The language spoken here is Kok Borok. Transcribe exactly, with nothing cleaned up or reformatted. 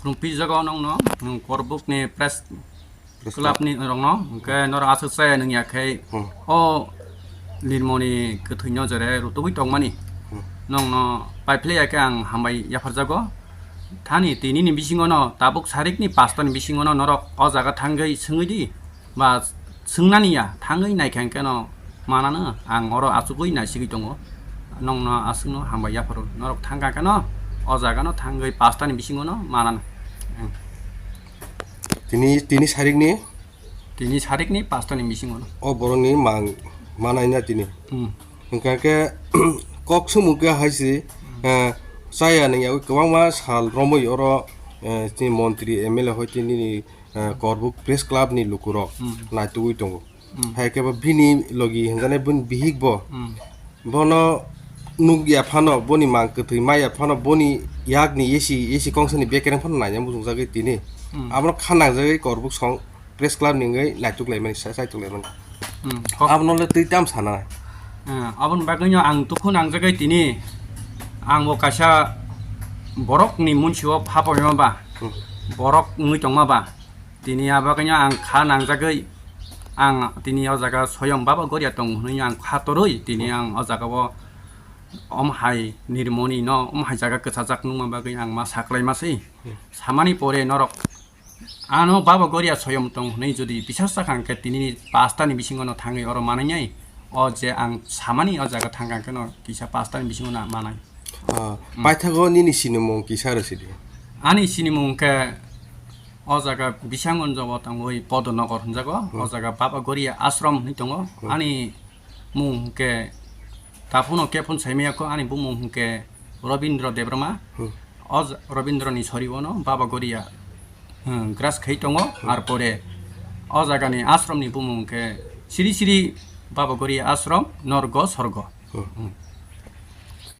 Khulumpijago nongno, nwng Korbukni press Press club. Clubni rokno, hwnkhe norok aswk chaya nung ya khe Hmm. o Nirmoni kwthwino jere rutugwi tongmani. Hmm. Nongno paiphlai ya khe ang hambai yapharjago. Thani tinini bisingono tabuk sarikni pastani bisingono norok o jaga thangwi swngwi di. Ba swngnani ya, thangwi naikha hwnkhe no manano, ang oro achugwi naisigwi tongo. Nongno aswkno hambai yapharo. Norok thangkha hwnkhe no o jagano thangwi pastani bisingono manano. Tini, tini sarikni? Tini sarikni pastani bisingono. O borokni mang manai na tini. Hmm. Hwnkha khe kok sumung khe hai se, eh, chaya nung ya kwbangma sal romwi oro, eh, tini montri M L A hoi tini eh, Korbuk Press Club ni lukurok Hmm. naitugwi tongo. Hmm. Hai khe bo bini logi hwnjanai bini bihik bo. Hmm. Bono nuk ya phano, boni mang kwthwi ma ya phano, boni yakni esi, esi kongsani bekereng phano naina muchungjagwi tini. Hmm. Abono kha nangjagwi Korbuk song Press Club ni wngwi naituk laimani, sa-, saituk laimani. Hmm. Kok- Abono le twi tam sana. Eh, aboni bagwino ang dukhu nangjagwi tini, ang bo kaisa borokni munsio phapoima ba, Hmm. borok wngwi tongma ba, tini abo khaino ang kha nangjagwi, ang tini o jaga soyong Baba Goria tongo hwnwi ang kha torwi tini ang o jaga o om hai Nirmoni no om hai jaga kwchajak nungma bagwi ang ma saklai ma se. Samani pore norok ano Baba Goria soyom tong hwnwi jodi bisas sakha hwnkhe tinini pastani bisingo no thangwi oro manangnai. O je ang samani o jaga thangkha hwnkhe no kisa pastani bisingo no manai. Ah, Hmm. Paithago nini sinimung kisa rw sidi? Ani sinimung hwnkhe o jaga Bisanggonjo o tangwi Podonogor hwnjago. O Hmm. jaga Baba Goria ashram hwnwi tongo. Hmm. Ani mung hwnkhe taphano kephon saimaya kho, ani bumung hwnkhe Robindra Debbarma. Hmm. O ja-, Robindrani sori ono Baba Goria, hmm, gras khai tongo. Hmm. Ar pore o jagani ashramni bumung hwnkhe Sri Sri Baba Goria Ashram, Norgo Sorgo. Hmm. Hmm.